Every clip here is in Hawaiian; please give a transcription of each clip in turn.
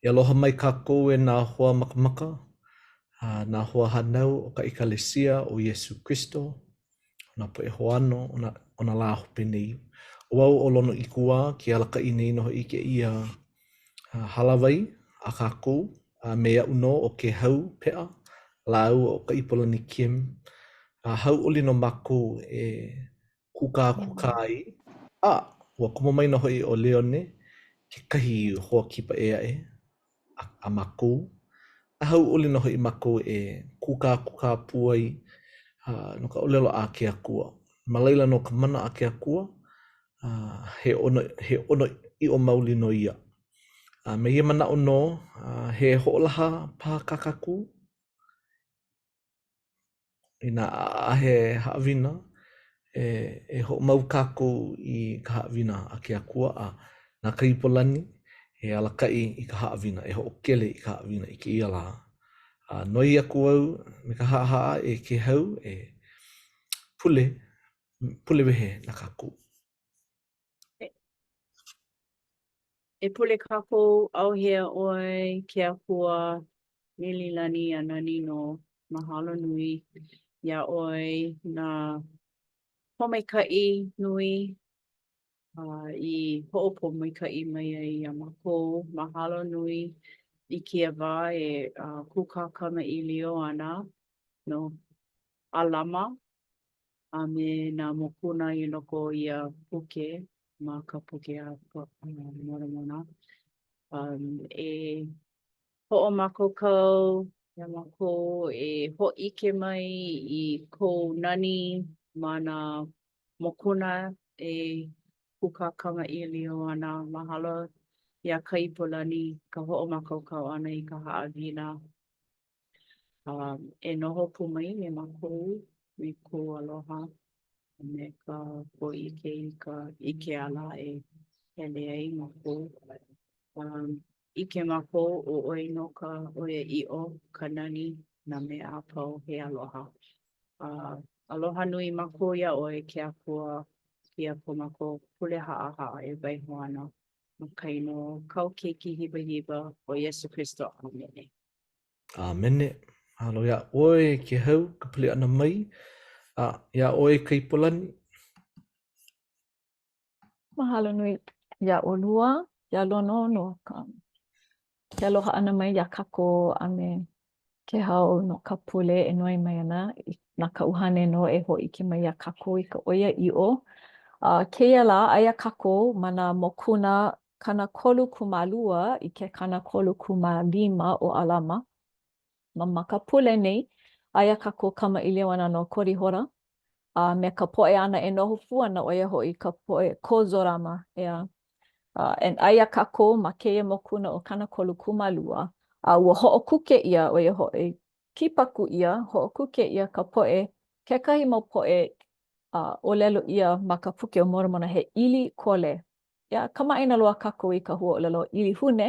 E aloha mai kākou e nā hoa makamaka, a nā hoa hānau o ka ʻEkalesia o Iesū Kristo, o nā poʻe hoʻāno o nā, o nā lā hope nei. ʻO au ʻo Lono ʻIkuwā ke alakaʻi nei nō hoʻi i kēia hālāwai a kākou, a me aʻu nō ʻo Kēhau Peʻa lāua ʻo Kaipolani Kim. A hauʻoli nō mākou e kūkākūkā ai, a ua komo mai nō hoʻi ʻo Leone, kekahi hoa kipa ʻē aʻe a, a mākou. A hauʻoli nō hoʻi mākou e kūkākūkā pū ai uh, no ka ʻōlelo a ke Akua. Ma laila nō ka mana a ke Akua, uh, he ʻono, he ʻono ʻiʻo maoli nō ia. A me ia manaʻo nō, uh, he hoʻolaha paha kā kākou? Inā ʻaʻahe haʻawina, e, e hoʻomau kākou i ka haʻawina a ke Akua a na Kaipolani e alakaʻi i ka haʻawina, e hoʻokele i ka haʻawina i kēia lā. A noi aku au me ka haʻahaʻa e Kēhau e pule, pule wehe na kākou. E pule kākou, ʻauhea ʻoe ke Akua mililani a nani nō, mahalo nui iā ʻoe nā pōmaikaʻi nui uh, i hoʻopōmaikaʻi mai ai iā mākou. Mahalo nui i kēia wā e uh, kūkā kamaʻilio ana no ʻAlama a me nā mokuna i loko o ia puke ma ka puke a Moramona. Um, e hoʻomākaukau iā mākou e hōʻike mai i kou nani ma nā mokuna e kūkā kamaʻilio ana. Mahalo iā Kaipolani ka hoʻomākaukau ʻana i ka haʻawina. Um, e noho pū mai me mākou, me kou aloha, a me ka hōʻike i ka i ke ala e hele ai mākou. Um, ʻike mākou ʻo ʻoe nō ka ʻoiaʻiʻo, ka nani, nā mea a pau he aloha. Uh, aloha nui mākou iā ʻoe ke Akua, kēia ko mākou pule haʻahaʻa e waiho ana ma ka inoa o kāu Keiki hiwahiwa ʻo Iesū Kristo. ʻĀmene. ʻĀmene. Mahalo iā ʻoe Kēhau ka pule ʻana mai, a iā ʻoe Kaipolani. Mahalo nui iā ʻolua, iā Lono no ka ke aloha ʻana mai iā kākou a me Kēhau no ka pule e noi mai ana na ka ʻUhane nō e hōʻike mai iā kākou i ka ʻoiaʻiʻo. A kēia lā, aia kākou ma nā mokuna 32 i ke 35 o ʻAlama. Ma ma ka pule nei, aia kākou kamaʻilio ana no Korihora, a me ka poʻe āna e noho pū ana, ʻo ia hoʻi ka poʻe Kozorama, ʻeā. Uh, and aia kākou ma kēia mokuna o 32, a ua hoʻokuke ʻia, ʻo ia hoʻi, kipaku ʻia, hoʻokuke ʻia ka poʻe, kekahi mau poʻe uh, ʻōlelo ʻia ma ka Puke o Moromona he ʻili kole. ʻEā, kamaʻāina loa kākou i ka huaʻōlelo ʻilihune,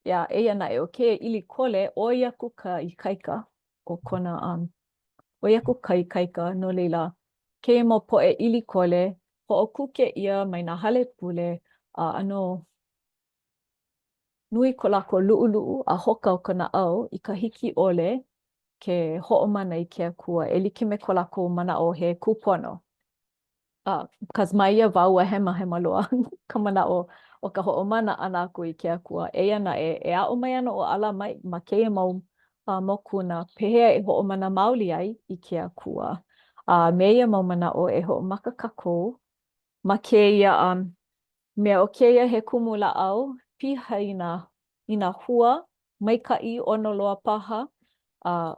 ʻeā, eia naʻe, ʻo kēia ʻili kole, ʻoi aku ka ikaika o kona, um, ʻoi aku ka ikaika, no laila, kēia mau poʻe ʻili kole, hoʻokuke ʻia mai nā hale pule, a ʻano nui ko lākou luʻuluʻu a hoka o ka naʻau i ka hiki ʻole ke hoʻomana i ke Akua e like me ko lākou manaʻo he kūpono. Uh, cause ma ia wā ua hemahema loa ka manaʻo o ka hoʻomana ʻana aku i ke Akua. Eia naʻe, e aʻo mai ana ʻo ʻAlama ma kēia mau uh, mokuna, pehea e hoʻomana maoli ai i ke Akua. A uh, me ia mau manaʻo e hoʻomaka kākou ma kēia um, mea ʻo kēia he kumu lāʻau piha i nā, i nā hua maikaʻi, ʻono loa paha, a uh,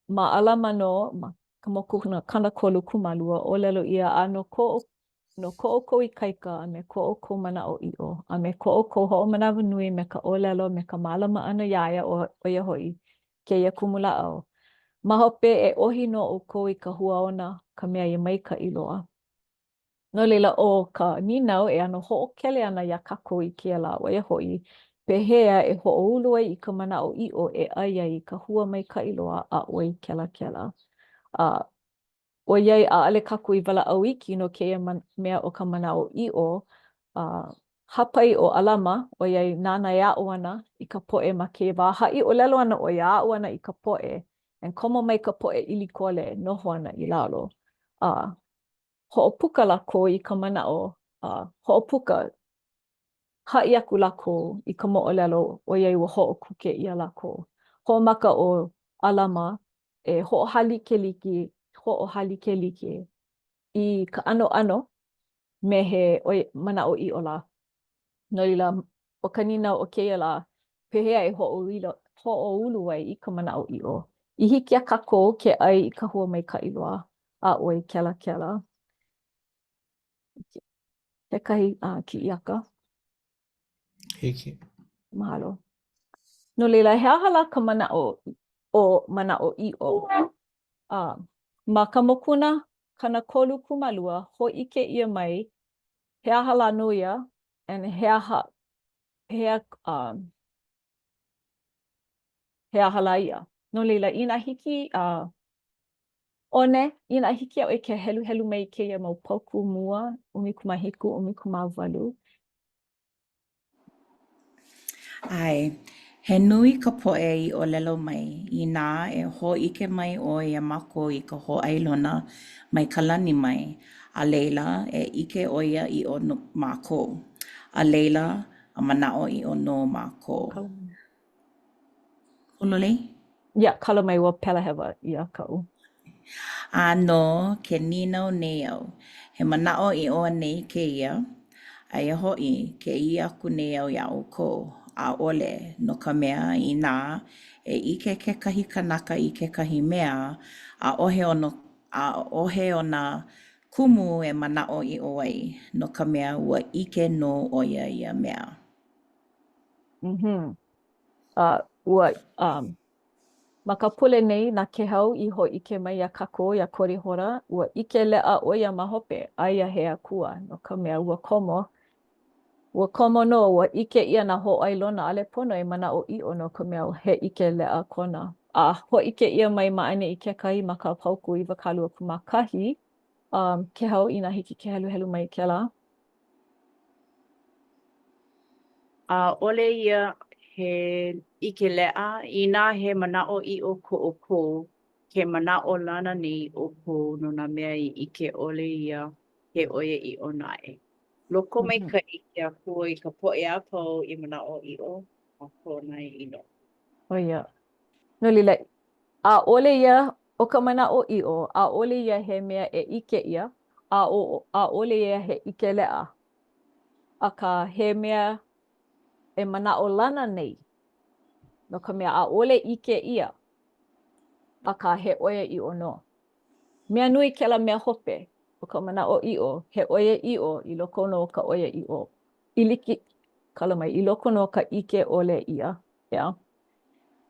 ma ʻAlama nō, ma ka mokuna 32, ʻōlelo ʻia, a no ko, no ko ʻoukou ikaika, a me ko ʻoukou manaʻoʻiʻo, a me ko ʻoukou hoʻomanawanui me ka ʻōlelo, me ka mālama ʻana iā ia, ʻo ia hoʻi kēia kumulāʻau. Ma hope, e ʻohi nō ʻoukou i ka hua ona, ka mea i maikaʻi loa. No laila, ʻo ka nīnau e ʻano hoʻokele ana iā kākou i kēia lā, ʻo ia hoʻi, pehea e hoʻoulu ai i ka manaʻoʻiʻo e ʻai ai i ka hua maikaʻi loa a ʻoi kelakela? A ʻoiai ʻaʻole kākou i walaʻau iki no kēia mea o ka manaʻoʻiʻo, a. Hāpai ʻo ʻAlama, ʻoiai nāna e aʻo ana i ka poʻe ma kēia wā, haʻi ʻōlelo ana ʻo ia, aʻo ana i ka poʻe, and komo mai ka poʻe ʻilikole noho ana i lalo. A hoʻopuka lākou i ka manaʻo, a hoʻopuka, haʻi aku lākou i ka moʻolelo ʻoiai ua hoʻokuke ʻia lākou. Hoʻomaka ʻo ʻAlama e hoʻohālikelike, hoʻohālikelike i ka ʻanoʻano me he manaʻoʻiʻo lā. No laila, ʻo ka nīnau o kēia lā, pehea e hoʻoilo, hoʻoulu ai i ka manaʻoʻiʻo? I hiki iā kākou ke ʻai i ka hua maikaʻi loa a ʻoi kelakela. Kekahi uh, kiʻiaka. Hiki. Mahalo. No laila, he aha lā ka manaʻo o manaʻoʻiʻo? Uh, ma ka mokuna 32, hōʻike ʻia mai he aha lā nō ia, and he aha, pehea, um, he aha lā ia. No laila, inā hiki, uh, One, inā hiki iā ʻoe ke heluhelu mai i kēia mau paukū mua, 17, 18. ʻAe, he nui ka poʻe i ʻōlelo mai, inā e hōʻike mai ʻoe iā mākou i ka hōʻailona mai ka lani mai, a laila e ʻike ʻoiaʻiʻo mākou, a laila a manaʻoʻiʻo nō mākou. Pololei? Yeah, kala mai ua pela hewa ʻia kaʻu. ʻĀnō, ke nīnau nei au, he manaʻoʻiʻo anei kēia? Aia hoʻi, ke ʻī aku nei au iā ʻoukou, ʻaʻole, no ka mea, inā e ʻike kekahi kanaka i kekahi mea, ʻaʻohe ono, ʻaʻohe ona kumu e manaʻoʻiʻo ai, no ka mea, ua ʻike nō ʻo ia ia mea. Mm-hmm. Uh, ua, um, ma ka pule nei, na Kehau i hōʻike mai iā kākou, iā Korihora, ua ʻike leʻa ʻo ia ma hope, aia he akua, no ka mea, ua komo, ua komo nō, ua ʻike ʻia nā hōʻailona, ʻaʻole pono e manaʻoʻiʻo no ka mea, he ʻike leʻa kona. A hōʻike ʻia mai ma ʻaneʻi kekahi ma ka paukū 21, um, Kehau, inā hiki ke heluhelu mai kēlā. ʻAʻole ia he ʻike leʻa, inā he manaʻoʻiʻo ko ʻoukou, ke manaʻolana nei ʻoukou no nā mea i ʻike ʻole ʻia, he ʻoiaʻiʻo naʻe. Lokomaikaʻi ke Akua i ka poʻe a pau i manaʻoʻiʻo ma kona inoa. ʻO ia. No laila, ʻaʻole ia ʻo ka manaʻoʻiʻo, ʻaʻole ia he mea e ʻike ʻia, a ʻo, ʻaʻole ia he ʻike leʻa, akā, he mea e manaʻolana nei, no ka mea, ʻaʻole ʻike ʻia, akā, he ʻoiaʻiʻo nō. Mea nui kēlā mea hope, ʻo ka manaʻoʻiʻo, he ʻoiaʻiʻo i loko nō o ka ʻoiaʻiʻo, i like, kala mai, i loko nō o ka ʻike ʻole ʻia, ʻeā?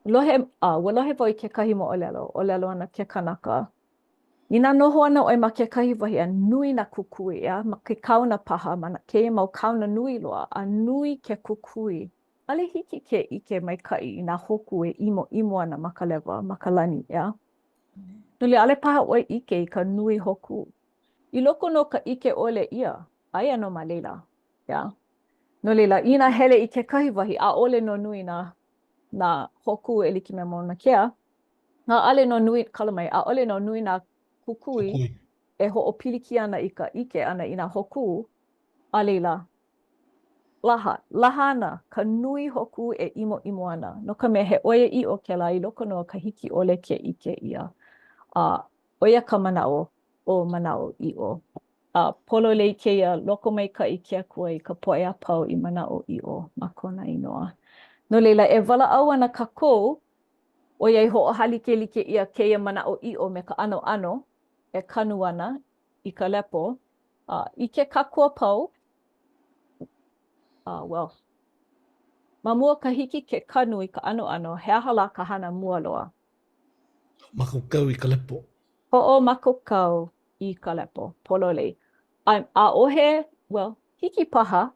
Lohe, a ua lohe wau i kekahi moʻolelo, ʻōlelo ana ke kanaka, inā noho ana ʻoe ma kekahi wahi a nui nā kukui, ʻeā, ma ke kaona paha, ma kēia mau kaona nui loa, a nui ke kukui, ʻaʻole hiki ke ʻike maikaʻi i nā hōkū e ʻimoʻimo ana ma ka lewa, ma ka lani, ʻeā? No laila, ʻaʻole paha ʻoe ʻike i ka nui hōkū. I loko nō ka ʻike ʻole ʻia, aia nō ma laila, ʻeā? No laila, inā hele i kekahi wahi, ʻaʻole nō nui nā, nā hōkū e like me Mauna Kea, ʻaʻole nō nui, kala mai, ʻaʻole nō nui nā kukui, kukui. e hoʻopilikia ana i ka ʻike ʻana i nā hōkū, a laila, laha, laha ana ka nui hōkū e ʻimoʻimo ana, no ka mea, he ʻoiaʻiʻo kēlā i loko nō o ka hiki ʻole ke ʻike ʻia. A ʻo ia ka manaʻo o manaʻoʻiʻo. A pololei kēia lokomaikaʻi ke Akua i ka poʻe a pau i manaʻoʻiʻo ma kona inoa. No laila, e walaʻau ana kākou, ʻoiai hoʻohālikelike ʻia kēia manaʻoʻiʻo me ka ʻanoʻano e kanu ana i ka lepo, a ʻike kākou a pau, uh, well, ma mua ka hiki ke kanu i ka ʻanoʻano, he aha lā ka hana mua loa? Hoʻomākaukau i ka lepo. Hoʻomākaukau i ka lepo, pololei. A, ʻaʻohe, well, hiki paha,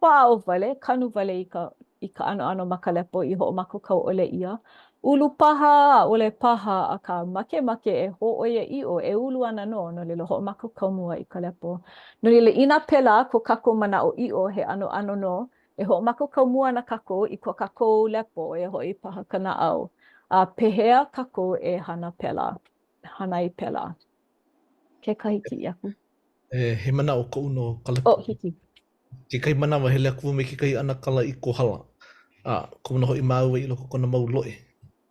hoʻāʻo wale, kanu wale i ka. i ka ʻanoʻano ma ka lepo i hoʻomākaukau ʻole ʻia. Ulu paha, ʻaʻole paha, akā makemake e hōʻoiaʻiʻo e ulu ana nō, no laila hoʻomākaukau mua i ka lepo. No laila, inā pēlā ko kākou manaʻoʻiʻo he ʻanoʻano nō, e hoʻomākaukau mua ana kākou i ko kākou lepo, ʻo ia hoʻi paha ka naʻau. A pehea kākou e hana pēlā, hana ai pēlā? Kekahi kiʻi aku. E, he manaʻo koʻu no ka lepo. Oh, hiki. Kekahi manawa, hele aku wau me kekahi ʻanakala i Kohala, a komo nō hoʻi māua i loko o kona mau loʻi.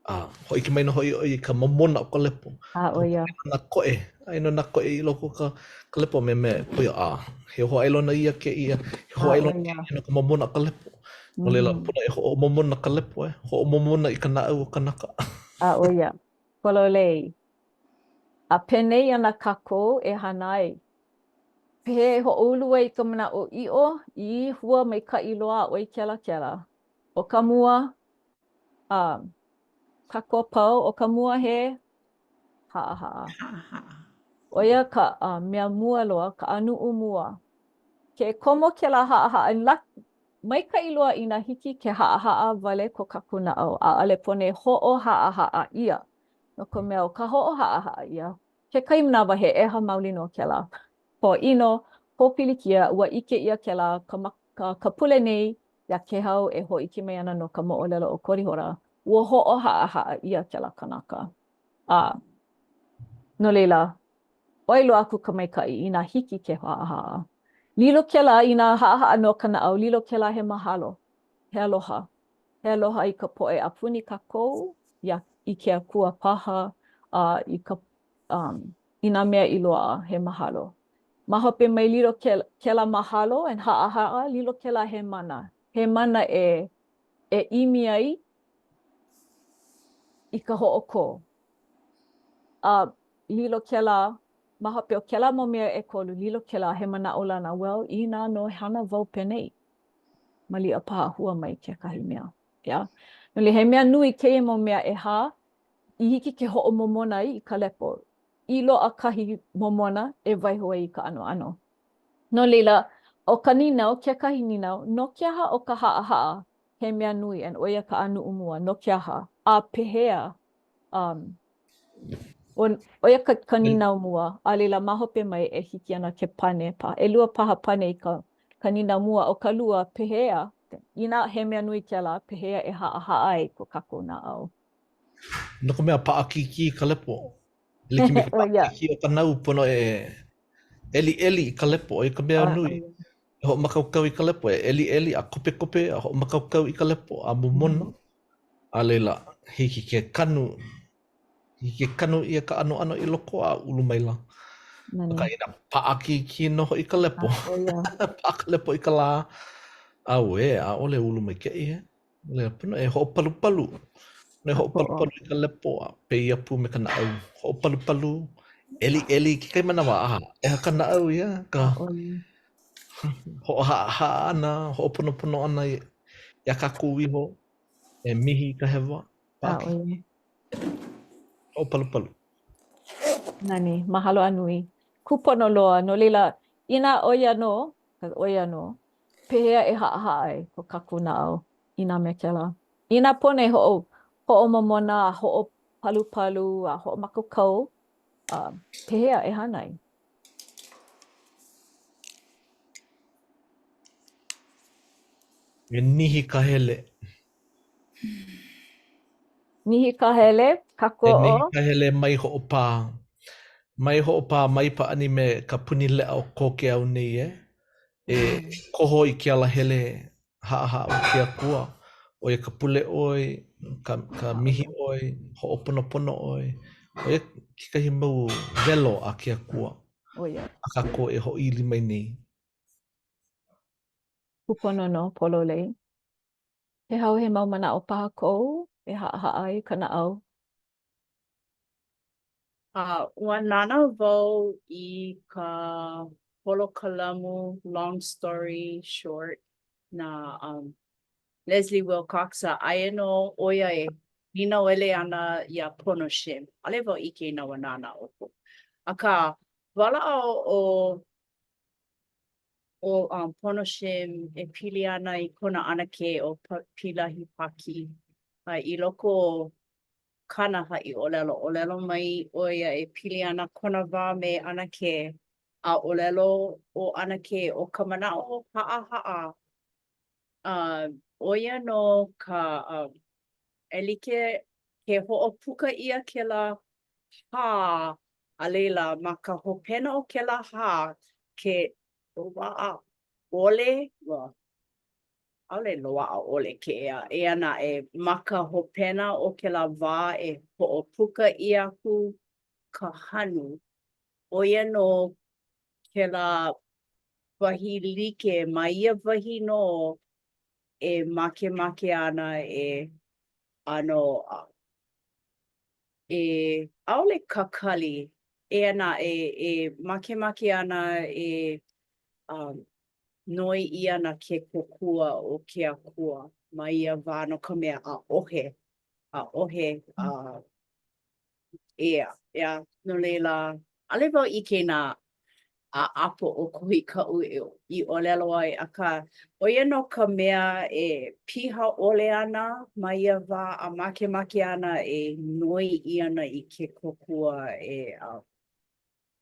A hōʻike mai nō hoʻi ʻo ia i ka momona o ka lepo. A, ʻo ia. Nā koʻe, aia nō nā koʻe i loko o ka, ka lepo me me ʻo ia, a he hōʻailona ia kēia, he hōʻailona kēia no ka momona o ka lepo. No laila, pono e hoʻomomona ka lepo, e hoʻomomona i ka naʻau o kanaka. A, ʻo ia. Pololei. A penei ana kākou e hana ai. Pehea e hoʻoulu ai i ka manaʻoʻiʻo i hua maikaʻi loa a ʻoi kelakela? ʻO ka mua, a kākou a pau, ʻo ka mua he haʻahaʻa. Haʻahaʻa. ʻO ia ka mea mua loa, ka ʻanuʻu mua. Ke komo kēlā haʻahaʻa, maikaʻi loa inā hiki ke haʻahaʻa wale ko kākou naʻau, ʻaʻole pono e hoʻohaʻahaʻa ʻia. No ka mea, ʻo ka hoʻohaʻahaʻa ʻia, kekahi manawa he ʻeha maoli nō kēlā. Pōʻino, pōpilikia, ua ʻike ʻia kēlā ka, ka, ka pule nei iā Kēhau e hōʻike mai ana no ka moʻolelo o Korihora, ua hoʻohaʻahaʻa ʻia kēlā kanaka. A, no laila, ʻoi loa aku ka maikaʻi inā hiki ke haʻahaʻa. Lilo kēlā, inā haʻahaʻa nō ka naʻau, lilo kēlā he mahalo, he aloha. He aloha i ka poʻe a puni kākou, iā, i ke Akua paha, a i ka, um, i nā mea i loaʻa, he mahalo. Ma hope mai lilo kēlā mahalo and haʻahaʻa, lilo kēlā he mana. He mana e, e ʻimi ai i ka hoʻokō. A lilo kēlā, ma hope o kēlā mau mea ʻekolu, lilo kēlā he manaʻolana, well, inā nō e hana wau penei, maliʻa paha hua mai kekahi mea. Yeah? No laila, he mea nui kēia mau mea ʻehā i hiki ke hoʻomomona ai i ka lepo, i loaʻa kahi momona e waiho ai i ka ʻanoʻano. No laila, ʻo ka nīnau, kekahi nīnau, no ke aha ʻo ka haʻahaʻa he mea nui and ʻo ia ka ʻanuʻu mua, no ke aha? A pehea? Um, ʻo ia ka, ka nīnau mua, a laila ma hope mai e hiki ana ke pane paha, ʻelua paha pane i ka, ka nīnau mua, ʻo ka lua, pehea, inā he mea nui kēlā, pehea e haʻahaʻa ai ko kākou naʻau? No ka mea, paʻakikī ka lepo. E like me ka paʻakikī o ka nau, pono e ʻeliʻeli i ka lepo, ʻo ia ka mea nui. E hoʻomākaukau i ka lepo, e ʻeliʻeli a kopekope a hoʻomākaukau i ka lepo a momona. A laila, hiki ke kanu, hiki ke kanu ʻia ka ʻanoʻano i loko a ulu maila. Akā inā paʻakikī nō hoʻi ka lepo. Paʻa ka lepo i ka lā, auē, ʻaʻole ulu maikaʻi. No laila, pono e hoʻopalupalu. Pono e hoʻopalupalu i ka lepo a pēia pū me ka naʻau. Hoʻopalupalu, ʻeliʻeli, kekahi manawa, a ʻeha ka naʻau ia, ka hoʻohaʻahaʻa ʻana, hoʻoponopono ʻana iā kākou iho, e mihi i ka hewa, paʻakikī. Hoʻopalupalu. Nani, mahalo a nui. Kūpono loa, no laila, inā ʻo ia nō, ʻo ia nō, pehea e haʻahaʻa ai ko kākou naʻau i nā mea kēlā? Inā pono e hoʻo, hoʻomomona a hoʻopalupalu a hoʻomākaukau, uh, pehea e hana ai? E nihi ka hele. Nihi ka hele, kākoʻo. E nihi ka hele mai hoʻopā. Mai hoʻopā, mai pāʻani me ka puni leʻa o ko ke ao nei, e. E koho i ke alahele haʻahaʻa o ke Akua, ʻo ia ka pule ʻoe, ka, ka mihi ʻoe, hoʻoponopono ʻoe. ʻO ia kekahi mau welo a ke Akua. ʻO ia. A kākou e hoʻoili mai nei. Kūpono nō, pololei. Kēhau he mau manaʻo paha kou e haʻahaʻa ai ka naʻau? A ua nānā wau i ka polokalamu Long Story Short na um, Leslie Wilcox, a aia nō ʻo ia e nīnauele ana iā Pono Shim. ʻAʻole wau ʻike inā ua nānā ʻoukou. Akā, walaʻau ʻo. ʻo um, Pono Shim e pili ana i kona ʻanakē ʻo Pilahi Paki. A i loko o kāna haʻiʻōlelo, ʻōlelo mai ʻo ia e pili ana kona wā me ʻanakē, a ʻōlelo ʻo ʻanakē ʻo ka manaʻo haʻahaʻa, uh, ʻo ia nō ka uh, e like ke hoʻopuka ʻia kēlā hā, a laila ma ka hopena o kēlā hā, ke loaʻa ʻole, well, ʻaʻole loaʻa ʻole ke ea, eia naʻe, ma ka hopena o kēlā wā e hoʻopuka ʻia aku ka hanu, ʻo ia nō kēlā wahi like, ma ia wahi nō e makemake ana e ʻano e ʻaʻole kakali, eia naʻe, e makemake ana e um, noi ʻia ana ke kōkua o ke Akua ma ia wā no ka mea ʻaʻohe, ʻaʻohe uh, ea, ʻeā. No laila, ʻaʻole wau ʻike inā ʻāʻapo ʻokoʻa i kaʻu i ʻōlelo ai, akā, ʻo ia nō ka mea e piha ʻole ana ma ia wā a makemake ana e noi ʻia ana i ke kōkua e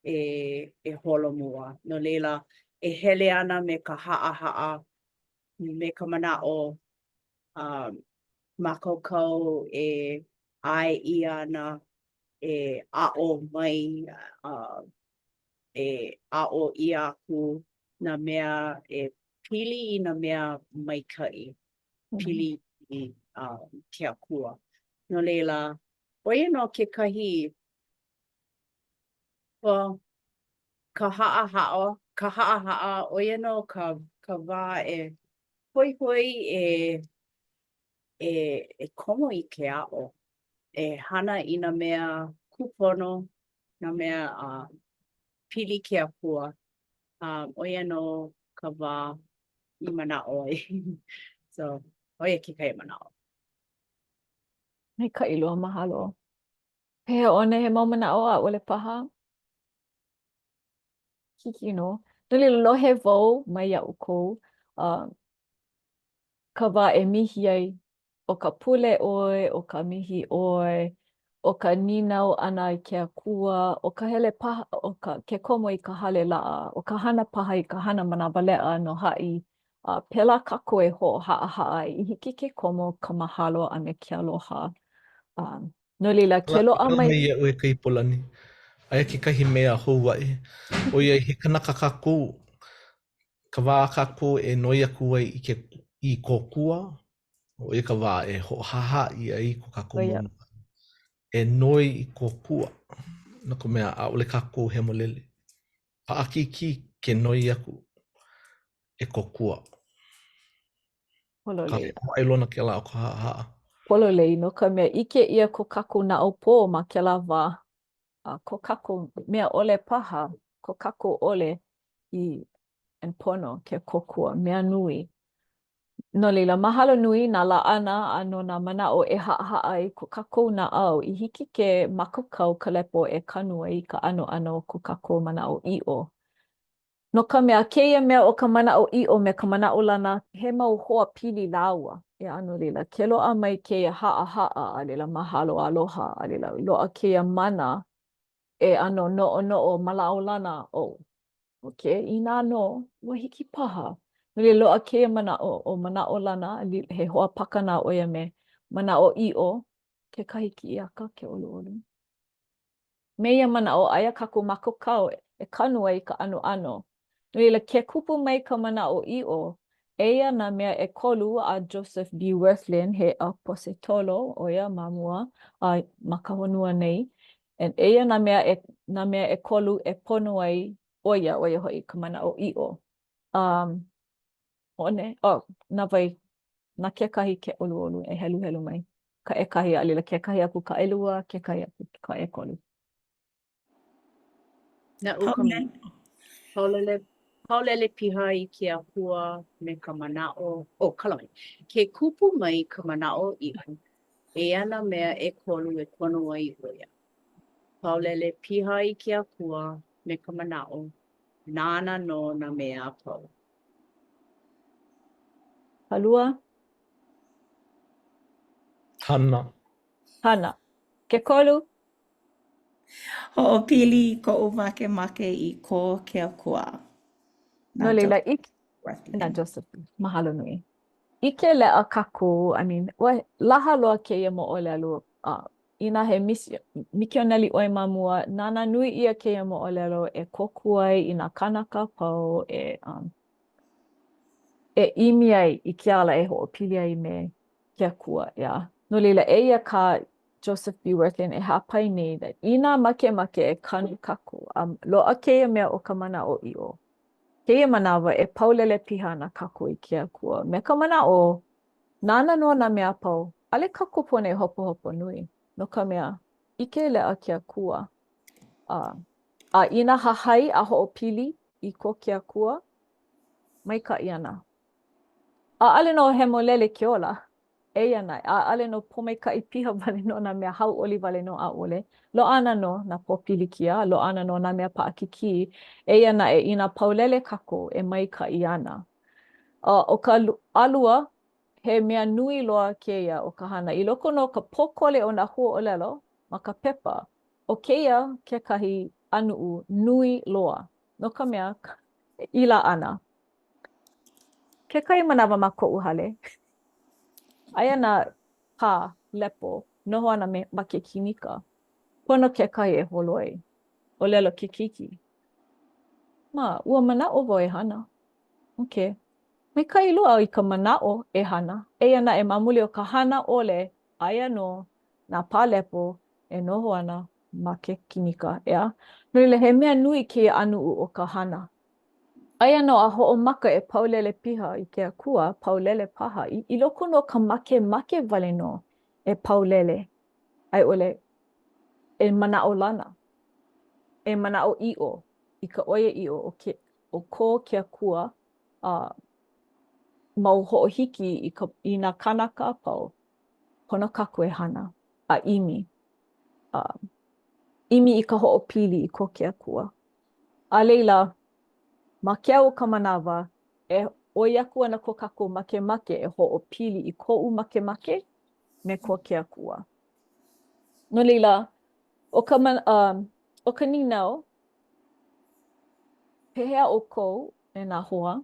e e holomua. No laila, e hele ana me ka haʻahaʻa, me ka manaʻo um, mākaukau e ʻae ʻia ana e aʻo mai uh, e aʻo ʻia aku nā mea e pili i nā mea maikaʻi, pili i uh, ke Akua. No laila, ʻo ia nō kekahi well, ka haʻahaʻa, ka haʻahaʻa, ʻo ia nō ka, ka wā e hoihoi e, e, e komo i ke aʻo, e hana i nā mea kūpono, nā mea uh, pili ke Akua. Um, ʻo ia nō ka wā i manaʻo ai. so, ʻo ia kekahi manaʻo. Maikaʻi loa, mahalo. Pehea ʻOne, he mau manaʻo, ʻaʻole paha? Hiki nō. No laila, lohe wau mai iā ʻoukou, uh, ka wā e mihi ai, ʻo ka pule ʻoe, ʻo ka mihi ʻoe, ʻo ka nīnau ʻana i ke Akua, ʻo ka hele paha, ʻo ka, ke komo i ka hale laʻa, ʻo ka hana paha i ka hana manawaleʻa no haʻi, a pēlā kākou e hoʻohaʻahaʻa ai i hiki ke komo ka mahalo a me ke aloha. Um, no laila, ke loaʻa mai... mai iaʻu e Kaipolani, aia kekahi mea hou aʻe, ʻoiai he kanaka kākou, ka wā a kākou e noi aku ai i ke i kōkua, ʻo ia ka wā e hoʻohaʻahaʻa ʻia ai ko kākou mau manaʻo. E noi i kōkua, no ka mea, ʻaʻole kākou hemolele. Paʻakikī ke noi aku e kōkua. Pololei. Ka hōʻailona kēlā o ka haʻahaʻa. Pololei, no ka mea, ʻike ʻia ko kākou naʻaupō ma kēlā wā. A ko kākou mea ʻole paha, ko kākou ʻole i and pono ke kōkua, mea nui. No laila, mahalo nui nā laʻana a no nā manaʻo e haʻahaʻa ai ko kākou naʻau i hiki ke mākaukau ka lepo e kanu ai i ka ʻanoʻano o ko kākou manaʻoʻiʻo. No ka mea, kēia mea ʻo ka manaʻoʻiʻo me ka manaʻolana, he mau hoa pili lāua. ʻEā, no laila, ke loaʻa mai kēia haʻahaʻa, a laila mahalo aloha, a laila loaʻa kēia mana e ʻano noʻonoʻo manaʻolana, oh, okay, inā nō, ua hiki paha. No laila, loaʻa kēia manaʻo ʻo manaʻolana, he hoa pakanā ʻo ia me manaʻoʻiʻo, kekahi kiʻiaka ke ʻoluʻolu. Me ia manaʻo, aia kākou mākaukau e kanu ai i ka ʻanoʻano. No laila, ke kupu mai ka manaʻoʻiʻo, eia nā mea ʻekolu a Joseph B. Wirthlin, he ʻaposetolo ʻo ia ma mua a ma ka honua nei, and eia nā mea e, nā mea ʻekolu e pono ai ʻo ia, ʻo ia hoʻi ka manaʻoʻiʻo. Um, ʻOne, oh, na wai, na kekahi ke ʻoluʻolu e heluhelu mai. Ka ʻekahi, a laila kekahi aku ka ʻelua, kekahi aku ka ʻekolu. Naʻu ka paulele, paulele piha i ke Akua me ka manaʻo, oh, kala mai. Ke kupu mai ka manaʻoʻiʻo, eia nā mea ʻekolu e pono ai ʻo ia. Paulele piha i ke Akua me ka manaʻo, nāna nō nā mea a pau. Ka lua? Hana. Hana. Ke kolu? Hoʻopili i koʻu makemake i ko ke Akua. No laila, na Joseph. Mahalo nui. ʻIke leʻa kākou, I mean, ua laha loa kēia moʻolelo uh, inā he mikioneli ʻoe ma mua, nānā nui ʻia kēia moʻolelo e kōkua ai i nā kānaka a pau e, um, e ʻimi ai i ke ala e hoʻopili ai me ke Akua, yeah. No laila, eia kā Joseph B. Wirthlin e hāpai nei, that inā makemake e kanu kākou, a loaʻa kēia mea ʻo ka manaʻoʻiʻo. Kēia manawa e paulele piha ana kākou i ke Akua, me ka manaʻo, nāna nō nā mea a pau, ʻaʻole kākou pono e hopohopo nui, no ka mea, ʻike leʻa ke Akua. A, a inā hahai a hoʻopili i ko ke Akua, maikaʻi ana. ʻAʻole nō hemolele ke ola, Eia naʻe, ʻaʻole nō pōmaikaʻi piha wale nō nā mea hauʻoli wale nō, ʻaʻole. Loaʻa ana nō nā pōpilikia, loaʻa ana nō nā mea paʻakikī, eia naʻe, inā paulele kākou e maikaʻi ana. A ʻo ka ʻalua, he mea nui loa kēia ʻo ka hana. I loko nō o ka pōkole o nā huaʻōlelo ma ka pepa, ʻo kēia kekahi ʻanuʻu nui loa, no ka mea, i laʻana, Kekahi manawa ma koʻu hale, aia nā pā lepo noho ana me, ma ke kinika. Pono kekahi e holoi. ʻŌlelo ke keiki, Ma, ua manaʻo wau e hana. Okay. Maikaʻi loa i ka manaʻo e hana, eia naʻe ma muli o ka hana ʻole, aia nō nā pā lepo e noho ana ma ke kinika, ʻeā? No laila, he mea nui kēia ʻanuʻu ʻo ka hana. Aia nō a hoʻomaka e paulele piha i ke Akua, paulele paha, i, i loko nō o ka makemake wale nō e paulele, a i ʻole e manaʻolana, e manaʻoʻiʻo i ka ʻoiaʻiʻo o ke, o ko ke Akua a mau hoʻohiki i ka, i nā kānaka a pau, pono kākou e hana a ʻimi, a ʻimi i ka hoʻopili i ko ke Akua. A laila, ma ke au o ka manawa, e ʻoi aku ana ko kākou makemake e hoʻopili i koʻu makemake me ko ke Akua. No laila, ʻo ka, um, ʻo ka nīnau, pehea ʻoukou, e nā hoa,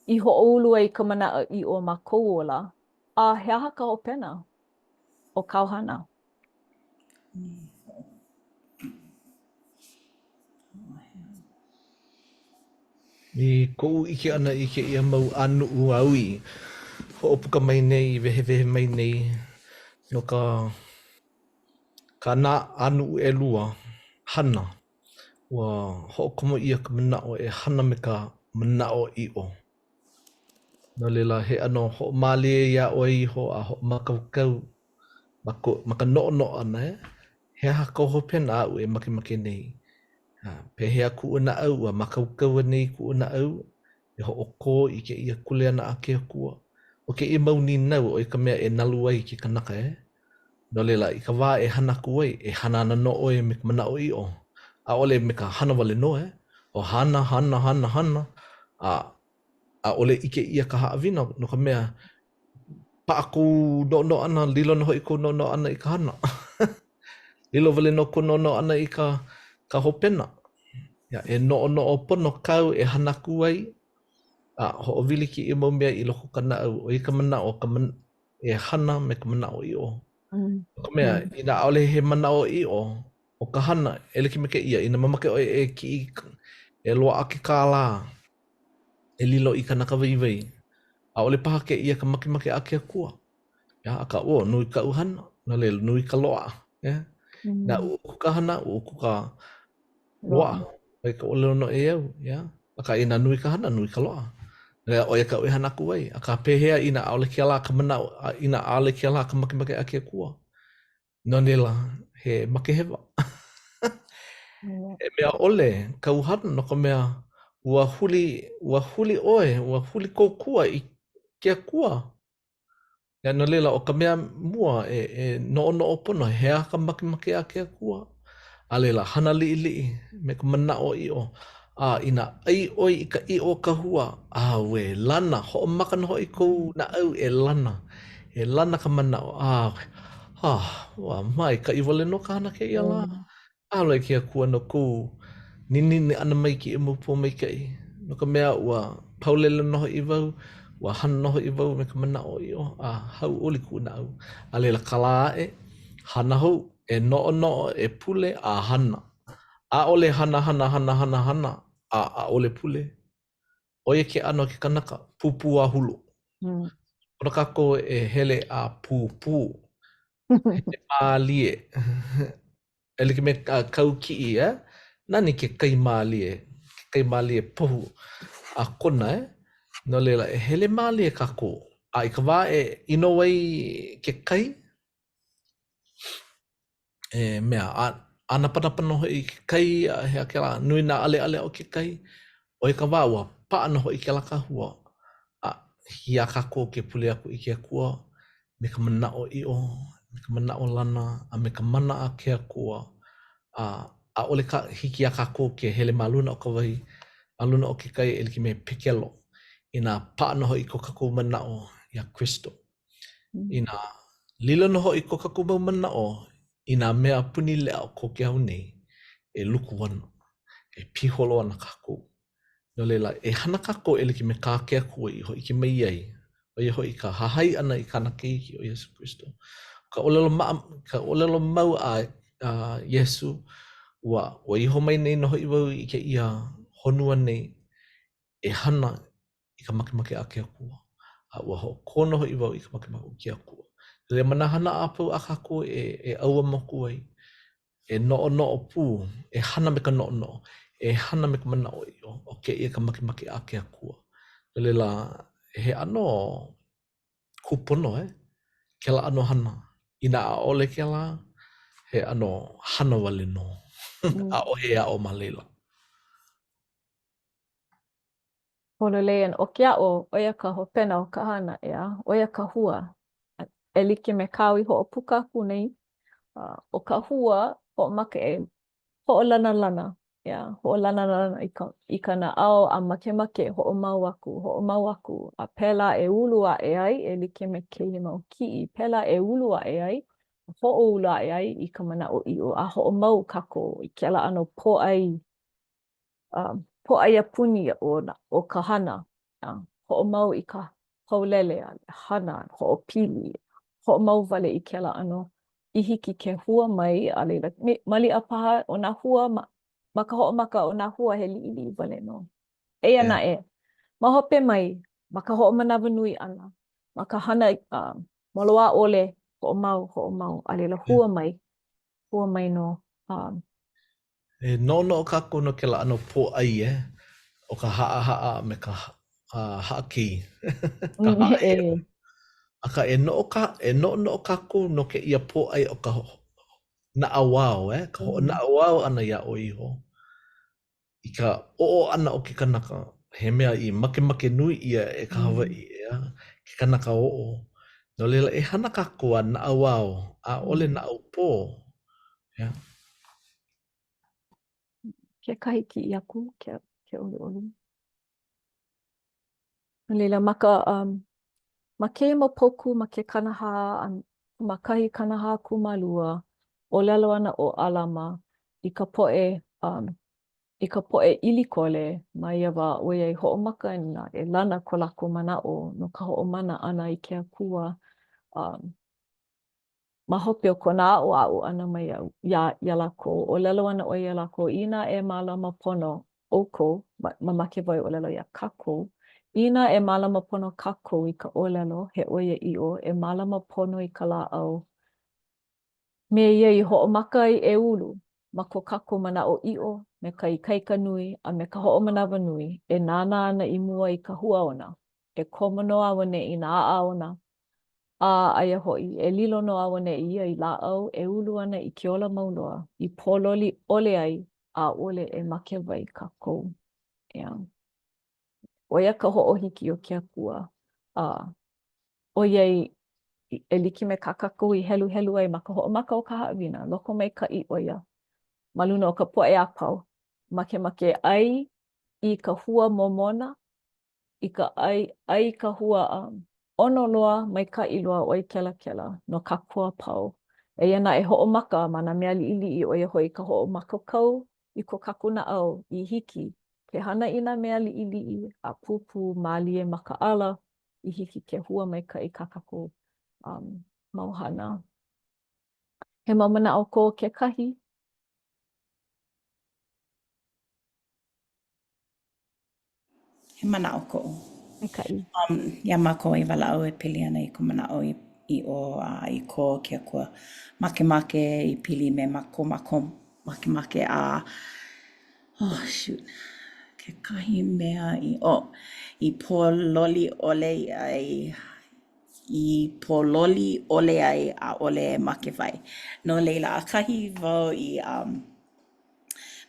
i hoʻoulu ai i ka manaʻoʻiʻo ma kou ola, a he aha ka hopena o kāu hana? I koʻu ʻike ʻana i kēia mau ʻanuʻu āu i hoʻopuka mai nei, i wehewehe mai nei no ka ka nā ʻanuʻu ʻelua hana, ua hoʻokomo ʻia ka manaʻo e hana me ka manaʻoʻiʻo. No laila, he ʻano hoʻomālie iā ʻoe iho a hoʻomākaukau ma ko, ma ka noʻonoʻo ʻana, e, he aha ka hopena aʻu e makemake nei? A, pehea kuʻu naʻau, ua mākaukau anei kuʻu naʻau e hoʻokō i kēia kuleana a ke Akua? ʻO kēia mau nīnau, ʻo ia ka mea e nalu ai ke kanaka, e? No laila, i ka wā e hana aku ai, e hana ana nō ʻoe me ka manaʻoʻiʻo, ʻaʻole me ka hana wale nō, e? ʻO hana, hana, hana, hana, a ʻaʻole ʻike ʻia ka haʻawina, no ka mea, paʻa kou noʻonoʻo ʻana, lilo nō hoʻi kou noʻonoʻo ʻana i ka hana. Lilo wale nō kou noʻonoʻo ʻana i ka, ka hopena. Ia, e noʻonoʻo pono kāu e hana aku ai, a hoʻowili kēia mau mea i loko o ka naʻau, ʻo ia ka manaʻo, ka man e hana me ka manaʻoʻiʻo. Mm. No ka mea, mm. inā ʻaʻole he manaʻoʻiʻo o ka hana, e like me kēia, inā mamake ʻoe e kiʻi, e loaʻa ke kālā, e lilo i kanaka waiwai, ʻaʻole paha kēia ka makemake a ke Akua. Yeah, akā, ʻo, nui kaʻu hana, no laila, nui ka loaʻa. Yeah. Mm. Inā ʻuʻuku ka hana, ʻuʻuku ka loaʻa. ʻO ia ka ʻōlelo noʻeau, yeah. Akā, inā nui ka hana, nui ka loaʻa. ʻO ia kaʻu e hana aku ai. Akā, pehea inā ʻaʻole kēlā ka manaʻo, inā ʻaʻole kēlā ka makemake a ke Akua? No laila, he makehewa. He mea ʻole kāu hana no ka mea, ua huli, ua huli ʻoe, ua huli kou kua i ke Akua. Yeah, no laila, ʻo ka mea mua e, e noʻonoʻo pono, he aha ka makemake a ke Akua? A laila, hana liʻiliʻi me ka manaʻoʻiʻo. A inā ʻai ʻoe i ka ʻiʻo o ka hua, ʻauē, lana, hoʻomaka nō hoʻi kou naʻau e lana. E lana ka manaʻo, ʻauē, ah, ua maikaʻi wale nō ka hana kēia lā. Mahalo e ke Akua no kou ninini ʻana mai i kēia mau pōmaikaʻi, no ka mea, ua paulele nō hoʻi wau, ua hana nō hoʻi wau me ka manaʻoʻiʻo, a hauʻoli kuʻu naʻau. A laila ka lā aʻe, hana hou, e noʻonoʻo, e pule, a hana. ʻAʻole hana, hana, hana, hana, hana, a ʻaʻole pule. ʻO ia ke ʻano o ke kanaka, pūpū a hulu. Mm. Pono kākou e hele a pūpū. Hele mālie. E like me ka kau kiʻi, eh? Nani ke kai mālie, ke kai mālie pohu a Kona, eh? No laila, e hele mālie kākou. A i ka wā e ʻino ai ke kai, e mea, a ʻānapanapa nō hoʻi ke kai, a he aha kēlā, nui nā ʻaleʻale o ke kai, ʻo ia ka wā ua paʻa nō hoʻi kēlā kahua. A hiki iā kākou ke pule aku i ke Akua me ka manaʻoʻiʻo, me ka manaʻolana, a me ka mana a ke Akua, a ʻaʻole ka hiki iā kākou ke hele ma luna o ka wai, ma luna o ke kai e like me Pekelo, inā paʻa nō hoʻi ko kākou manaʻo iā Kristo. Mm. Inā lilo nō hoʻi ko kākou mau manaʻo i nā mea puni leʻa o ko ke ao nei, e luku ana, e piholo ana kākou. No laila, e hana kākou e like me kā ke Akua i hōʻike mai ai, ʻo ia hoʻi ka hahai ʻana i kāna keiki ʻo Iesū Kristo. Ka ʻōlelo maʻa, ka ʻōlelo mau a, a Iesū, ua, ua iho mai nei nō hoʻi wau i kēia honua nei e hana i ka makemake a ke Akua, a ua hoʻokō nō hoʻi wau i ka makemake o ke Akua. No laila, ma nā hana a pau a kākou e, e ʻauamo aku ai, e noʻonoʻo pū, e hana me ka noʻonoʻo, e hana me ka manaʻoʻiʻo, ʻo kēia ka makemake a ke Akua. No laila, he ʻano kūpono, eh, kēlā ʻano hana. Inā ʻaʻole kēlā, he ʻano hana wale nō. Mm. ʻAʻohe aʻo ma laila. Pololei, and ʻo ke aʻo, ʻo ia ka hopena o ka hana, ʻeā, ʻo ia ka hua. E like me kāu i hoʻopuka aku nei, ʻo ka hua, hoʻomaka e hoʻolanalana, ʻeā, hoʻolanalana i ka, i ka naʻau a makemake e hoʻomau aku, hoʻomau aku, a pēlā e ulu aʻe ai e like me kēia mau kiʻi, pēlā e ulu aʻe ai, hoʻoulu aʻe ai i ka manaʻoʻiʻo, a hoʻomau kākou i kēlā ʻano pōʻai uh, pōʻaiapuni o, o ka hana, uh, hoʻomau i ka paulele, hana, hoʻopili, hoʻomau wale i kēlā ʻano i hiki ke hua mai, a laila, maliʻa paha ʻo nā hua, ma, ma ka hoʻomaka ʻo nā hua he liʻiliʻi wale nō. Eia yeah. naʻe, ma hope mai, ma ka hoʻomanawanui ʻana, ma ka hana uh, moloā ʻole, hoʻomau, hoʻomau, a laila hua mai, hua mai nō. Um, E noʻonoʻo kākou no kēlā ʻano pōʻai, eh? ʻO ka haʻahaʻa a me ka haʻakei. Ka haʻaheo. Akā, e noʻo ka, e noʻonoʻo kākou no kēia pōʻai o ka naʻauao, eh? Ka hoʻonaʻauao ʻana iā ʻoe iho. I ka oʻo ʻana o ke kanaka, he mea i makemake nui ʻia e ka Hawaiʻi, ʻeā? Ke kanaka oʻo. No laila, e hana kākou a naʻauao, ʻaʻole naʻaupō. ʻEā? Kekahi kiʻi aku, ke, ke ʻoluʻolu. No laila, ma ka, um, ma kēia mau paukū ma ke 40 a kūmākahi 40 kūmālua, ʻōlelo ana ʻo ʻAlama i ka poʻe, um, i ka poʻe ʻilikole ma ia wā ʻoiai hoʻomaka ana e lana ko lākou manaʻo no ka hoʻomana ʻana i ke Akua, um, Ma hope o kona aʻoaʻo ʻana mai iā, iā lākou, ʻōlelo ana ʻo ia iā lākou, inā e mālama pono ʻoukou, mamake wau e ʻōlelo iā kākou, inā e mālama pono kākou i ka ʻōlelo, he ʻoiaʻiʻo, e mālama pono i ka lāʻau, me ia i hoʻomaka ai e ulu ma ko kākou manaʻoʻiʻo me ka ikaika nui a me ka hoʻomanawanui, e nānā ana i mua i ka hua ona, e komo nō auaneʻi nā aʻa ona, a aia hoʻi, e lilo nō auaneʻi ia i lāʻau e ulu ana i ke ola mau loa, i pōloli ʻole ai, ʻaʻole e make wai kākou. ʻEā. ʻO ia ka hoʻohiki o ke Akua, a ʻoiai e like me kā kākou i heluhelu ai ma ka hoʻomaka o ka haʻawina, lokomaikaʻi ʻo ia ma luna o ka poʻe a pau, makemake ʻai. i ka hua momona, i ka ʻai, ʻai i ka hua um, ʻono loa, maikaʻi loa, ʻoi kelakela no kākou a pau. Eia naʻe, hoʻomaka ma nā mea liʻiliʻi, ʻo ia hoʻi ka hoʻomākaukau i ko kākou naʻau i hiki ke hana i nā mea liʻiliʻi a pūpū mālie makaʻala i hiki ke hua maikaʻi kā kākou um, mau hana. He mau manaʻo ko kekahi? He manaʻo koʻu. Maikaʻi. Um, iā mākou i walaʻau e pili ana i ka manaʻo i, ʻiʻo a i ko ke Akua makemake i pili me ma ko mākou makemake a oh shoot kekahi mea i oh i pōloli ʻole ai i pōloli ʻole ai ʻaʻole e make wai. No laila, ʻakahi wau i um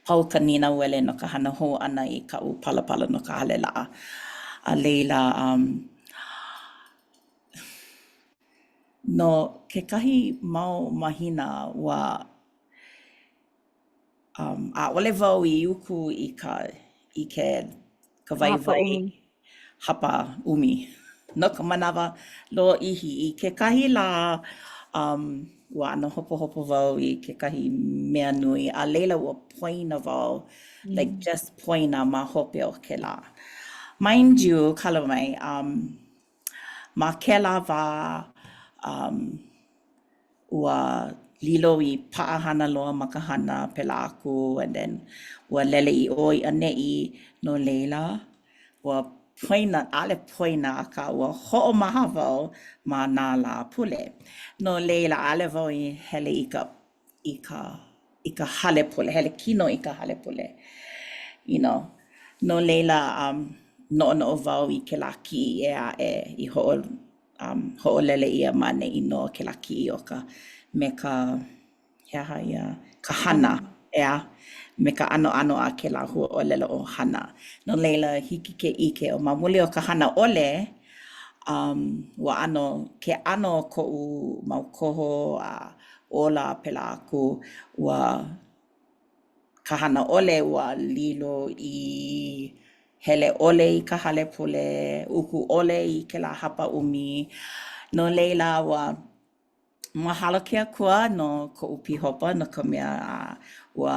Pau ka nīnauele no ka hana hou ʻana i kaʻu palapala no ka hale laʻa. A laila, um, no kekahi mau mahina ua um, ʻaʻole wau i uku i ka i ke ka waiwai 20 no ka manawa lōʻihi. I kekahi lā, um, ua ʻano hopohopo wau i kekahi mea nui, a laila ua poina wau, mm. like just poina ma hope o kēlā. Mind you, kala mai, um, ma kēlā wā, um, ua lilo i paʻahana loa ma ka hana pēlā aku and then ua lele i ʻō i ʻaneʻi no laila ua poina, ʻaʻole poina akā ua hoʻomaha wau ma nā lā pule. No laila ʻaʻole wau i hele i ka i ka i ka hale pule, hele kino i ka hale pule, you know. No laila um noʻonoʻo wau i kēlā kiʻi ʻē aʻe i hoʻo um, hoʻolele ʻia ma ʻaneʻi no kēlā kiʻi o ka me ka he aha ia ka hana ʻeā me ka ʻanoʻano a kēlā huaʻōlelo ʻo hana. No laila, hiki ke ʻike ʻo ma muli o ka hana ʻole, um, ua ʻano ke ʻano o koʻu mau koho a ola a pēlā aku, ua ka hana ʻole ua lilo i hele ʻole i ka hale pule, uku ʻole i kēlā 20. No laila, ua mahalo ke Akua no koʻu pīhopa no ka mea ua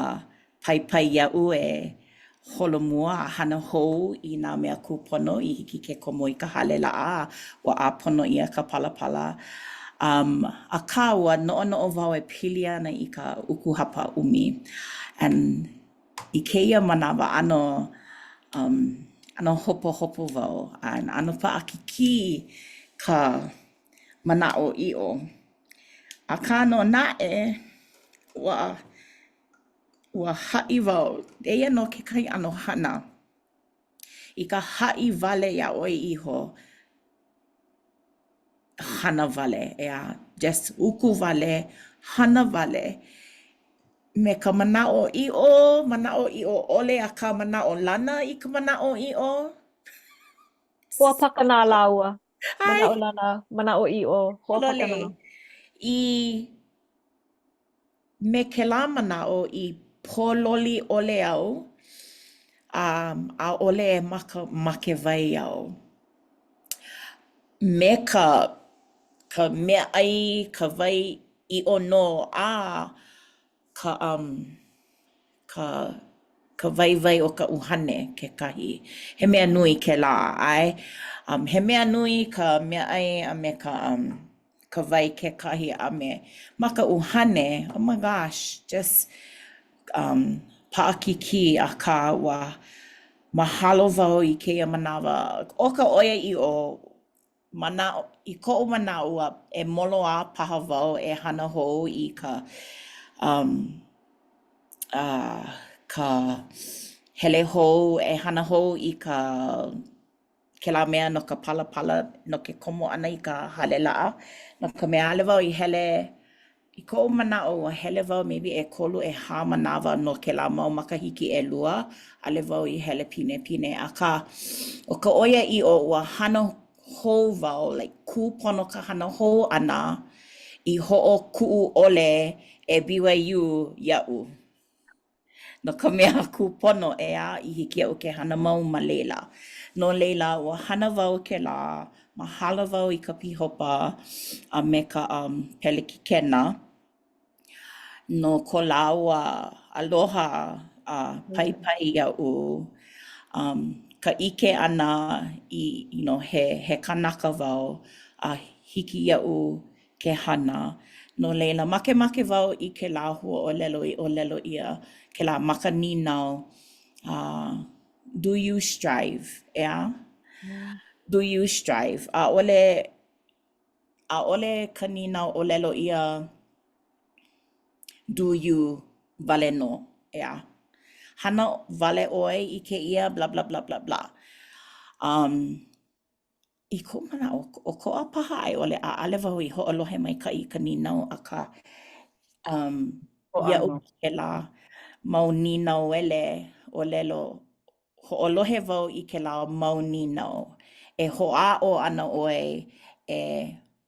paipai iaʻu e holomua a hana hou i nā mea kūpono i hiki ke komo i ka hale laʻa a ua ʻāpono ʻia ka palapala. Um, akā, ua noʻonoʻo wau e pili ana i ka uku 20. And i kēia manawa, ʻano, um, ʻano hopohopo wau a ʻano paʻakikī ka manaʻoʻiʻo. Akā nō naʻe, ua Ua haʻi wau, eia nō kekahi ʻano hana i ka haʻi wale iā ʻoe iho, hana wale, ʻeā, just uku wale, hana wale me ka manaʻoʻiʻo, manaʻoʻiʻo ʻole, akā manaʻolana i ka manaʻoʻiʻo. Hoa pakanā lāua. Manaʻolana, manaʻoʻiʻo, hoa pakanā. I Me kēlā manaʻo i pōloli ʻole au, a ʻaʻole e maka, make wai au. Me ka ka meaʻai, ka wai ʻiʻo nō, a ka um ka ka waiwai o ka ʻuhane kekahi. He mea nui kēlā, ʻae. Um he mea nui ka meaʻai a me ka um ka wai kekahi a me ma ka ʻuhane, oh my gosh, just um paʻakikī akā ua mahalo wau i kēia manawa. ʻO ka ʻoiaʻiʻo, manaʻo, i koʻu manaʻo ua e moloā paha wau e hana hou i ka um uh ka hele hou, e hana hou i ka kēlā mea no ka palapala no ke komo ʻana i ka hale laʻa, no ka mea ʻaʻole wau i hele I koʻu manaʻo, ua hele wau maybe ʻekolu ʻehā manawa no kēlā mau makahiki ʻelua, ʻaʻole wau i hele pinepine, akā ʻo ka ʻoiaʻiʻo ua hana hou wau, like kūpono ka hana hou ʻana i hoʻokuʻu ʻole e BYU iaʻu. No ka mea kūpono, ʻeā, i hiki iaʻu ke hana mau ma laila. No laila, ua hana wau kēlā, mahalo wau i ka pīhopa a me ka um, pelekikena no ko lāua aloha a paipai iaʻu um, ka ʻike ʻana i, you know, he, he kanaka wau a hiki iaʻu ke hana. No laila, makemake wau i kēlā huaʻōlelo i ʻōlelo ʻia, kēlā ma ka nīnau, uh, do you strive, ʻeā? Do you strive? ʻAʻole, ʻaʻole ka nīnau ʻōlelo ʻia do you wale nō, ʻeā? Hana wale ʻoe i kēia blah blah blah blah blah. Um, I koʻu manaʻo, ʻokoʻa paha a i ʻole ʻaʻale wau i hoʻolohe maikaʻi i ka nīnau, akā, um, iaʻu kēlā mau nīnauele ʻōlelo, hoʻolohe wau i kēlā mau nīnau. E hoʻāʻo ana ʻoe e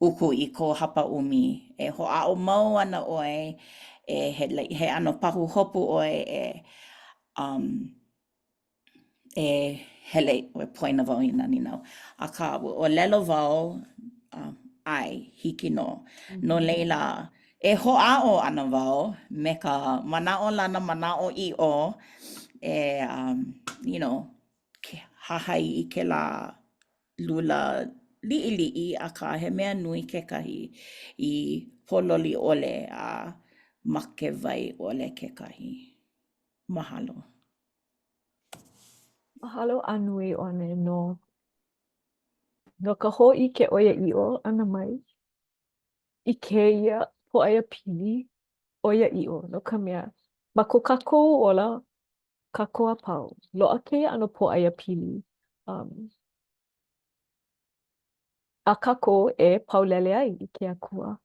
uku i kou hapaʻumi. E hoʻāʻo mau ana ʻoe e he, like, he ʻano pahuhopu ʻoe e um, e hele, ua poina wau i nā nīnau. Akā, ua ʻōlelo wau, ʻae, hiki nō. No laila, e hoʻāʻo ana wau me ka manaʻolana manaʻoʻiʻo e, um, you know, ke hahai i kēlā lula liʻiliʻi, akā he mea nui kekahi i pōloli ʻole a makewai ʻole kekahi. Mahalo. Mahalo a nui ʻone no no ka hōʻike ʻoiaʻiʻo ʻana mai i kēia pōʻaiapili ʻoiaʻiʻo, no ka mea, ma ko kākou ola, kākou a pau, loaʻa kēia ʻano pōʻaiapili um, a kākou e paulele ai i ke Akua.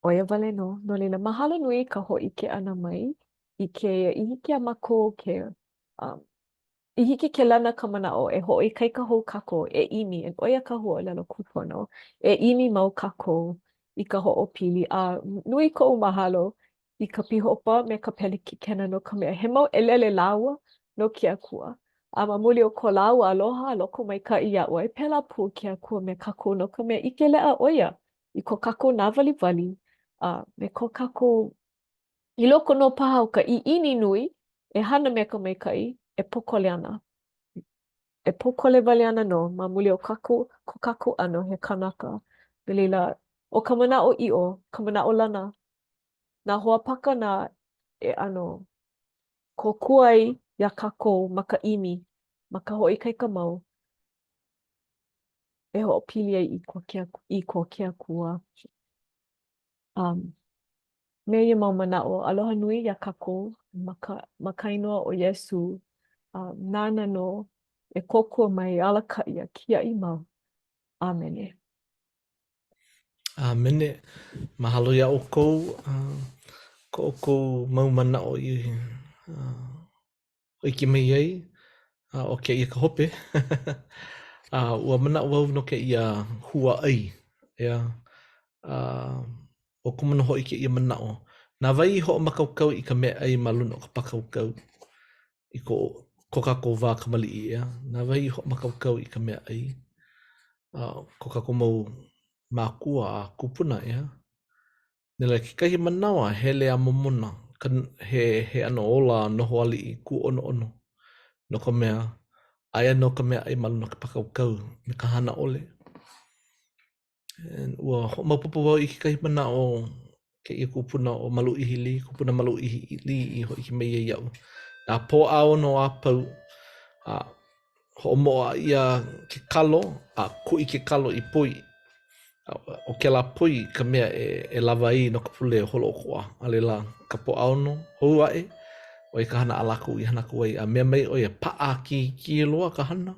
ʻO ia wale nō. No laila, mahalo nui i ka hōʻike ʻana mai i kēia, i hiki iā mākou ke, um, i hiki ke lana ka manaʻo e hoʻoikaika hou kākou, e ʻimi, ʻo ia ka huaʻōlelo kūpono, e ʻimi mau kākou i ka hoʻopili, a nui koʻu mahalo i ka pīhopa me ka pelekikena no ka mea, he mau ʻelele lāua no ke Akua. A ma muli o ko lāua aloha a lokomaikaʻi iā ʻoe, pēlā pū ke Akua me kākou no ka mea, ʻike leʻa ʻo ia i ko kākou nāwaliwali, a me ko kākou, i loko nō paha o ka ʻiʻini nui e hana me ka maikaʻi, e pōkole ana. E pōkole wale ana nō ma muli o kākou, ko kākou ʻano he kanaka. No laila, ʻo ka manaʻoʻiʻo, ka manaʻolana, nā hoa pakanā e ʻano kōkua ai iā kākou ma ka ʻimi, ma ka hoʻoikaika mau, e hoʻopili ai i ko ke, i ko ke Akua. Um, me ia mau manaʻo, aloha nui iā kākou ma ka, ma ka inoa o Iesū, um, nāna nō e kōkua mai, alakaʻi a kiaʻi mau. ʻĀmene. ʻĀmene. Mahalo iā ʻoukou, uh, ko ʻoukou mau manaʻo i uh, hōʻike mai ai, a ʻo kēia ka hope. a ua manaʻo wau no kēia huaʻai, ʻeā. A ua komo nō hoʻi kēia manaʻo. Na wai i hoʻomākaukau i ka meaʻai ma luna o ka pākaukau i ko, ko kākou wā kamaliʻi, ʻeā? Na wai i hoʻomākaukau i ka meaʻai? A ko kākou mau mākua a kūpuna, ʻeā? No laila kekahi manawa, hele a momona ka, he, he ʻano ola noho aliʻi kūʻonoʻono, no ka mea, aia nō ka meaʻai ma luna o ka pākaukau me ka hana ʻole. And ua hoʻomaopopo wau i kekahi manaʻo kēia kupuna ʻo Maluʻihi Lee, kupuna Maluʻihi Lee i hōʻike mai ai iaʻu. Nā Pōʻaono a pau, a hoʻomoʻa ʻia ke kalo a kuʻi ke kalo i poi. ʻO kēlā poi ka mea e, e lawa ai no ka pule holoʻokoʻa. A laila, ka Pōʻaono hou aʻe, ʻo ia ka hana a lākou i hana aku ai. A mea mai ʻo ia, paʻakikī loa ka hana,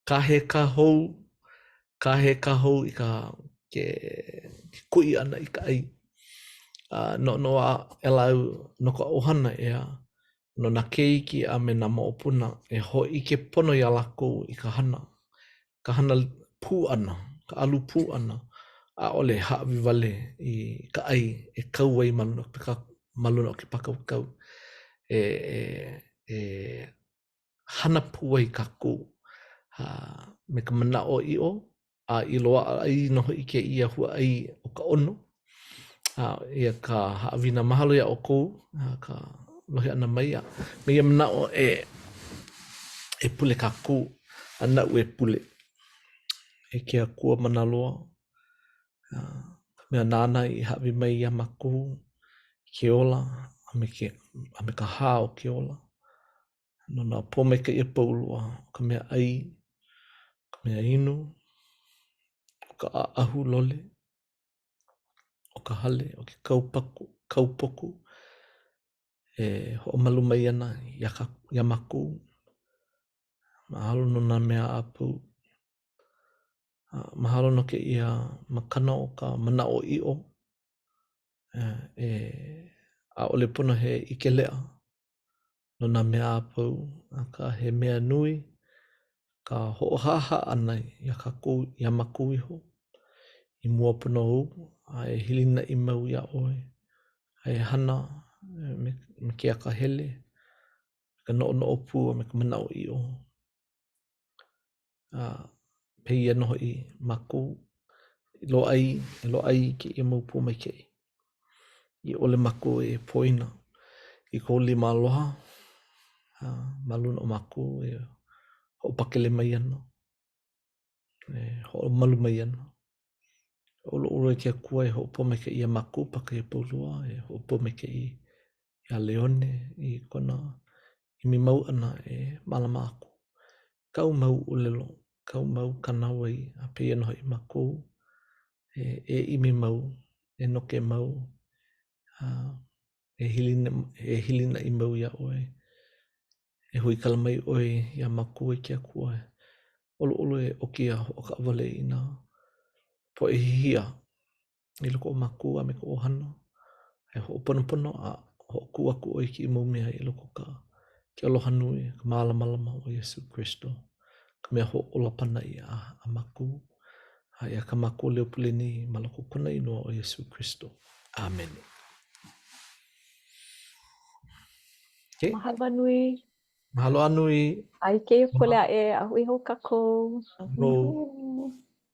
kahe ka hou, kahe ka hou i ka ke, ke kuʻi ʻana i ka ʻai. A noʻonoʻo aʻela au no ka ʻohana, ʻeā, no nā keiki a me nā moʻopuna e hōʻike pono iā lākou i ka hana, ka hana pū ʻana, ka alu pū ʻana, ʻaʻole hāʻawi wale i ka ʻai e kau ai ma luna, ma luna o ke pākaukau. E, e, e hana pū ai kākou a me ka manaʻoʻiʻo a i loaʻa ai nō hoʻi kēia huaʻai o ka ʻono. A ʻo ia ka haʻawina mahalo iā ʻoukou ka lohe ʻana mai a me ia manaʻo e e pule kākou a naʻu e pule. E ke Akua mana loa, ka mea nāna i hāʻawi mai iā mākou ke ola a me ke a me ka hā o ke ola. No nā pōmaikaʻi a pau loa, ka mea ʻai, ka mea inu, ka ʻaʻahu lole, ʻo ka hale, ʻo ke kaupaku, kaupoku e hoʻomalu mai ana iā kā iā mākou. Mahalo no nā mea a pau. A mahalo no kēia makana o ka manaʻoʻiʻo e ʻaʻole pono he ʻike leʻa no nā mea a pau, akā he mea nui ka hoʻohaʻahaʻa ʻana iā kākou, iā mākou iho i mua pono ou, a e hilinaʻi mau iā ʻoe, a e hana me, me ke akahele, ka noʻonoʻo pū a me ka manaʻoʻiʻo. A pēia nō hoʻi mākou i loaʻa ai, e loaʻa ai kēia mau pōmaikaʻi. I ʻole mākou e poina i kou lima aloha a ma luna o mākou e hoʻopakele mai ana, e hoʻomalu mai ana. ʻOluʻolu e ke Akua e hoʻopōmaikaʻi iā mākou pākahi a pau loa, e hoʻopōmaikaʻi iā Leone i kona ʻimi mau ʻana e mālama aku. Kāu mau ʻōlelo, kāu mau kānāwai, a pēia nō hoʻi mākou e, e ʻimi mau, e noke mau, a e hilina, e hilinaʻi mau iā ʻoe. E huikala mai ʻoe iā mākou e ke Akua. ʻOluʻolu e ʻoki a hoʻokaʻawale i nā poʻe hihia i loko o mākou a me ka ʻohana. E hoʻoponopono a hoʻokū aku ʻoe i kēia mau mea i loko o ka ke aloha nui, ka mālamalama o Iesū Kristo, ka mea hoʻōla pānaʻi a, a mākou. A eia kā mākou leo pule nei ma loko o kona inoa ʻo Iesū Kristo. ʻĀmene. Okay. Mahalo nui. Mahalo a nui. A i kēia pule aʻe, a hui hou kākou. A hui hou.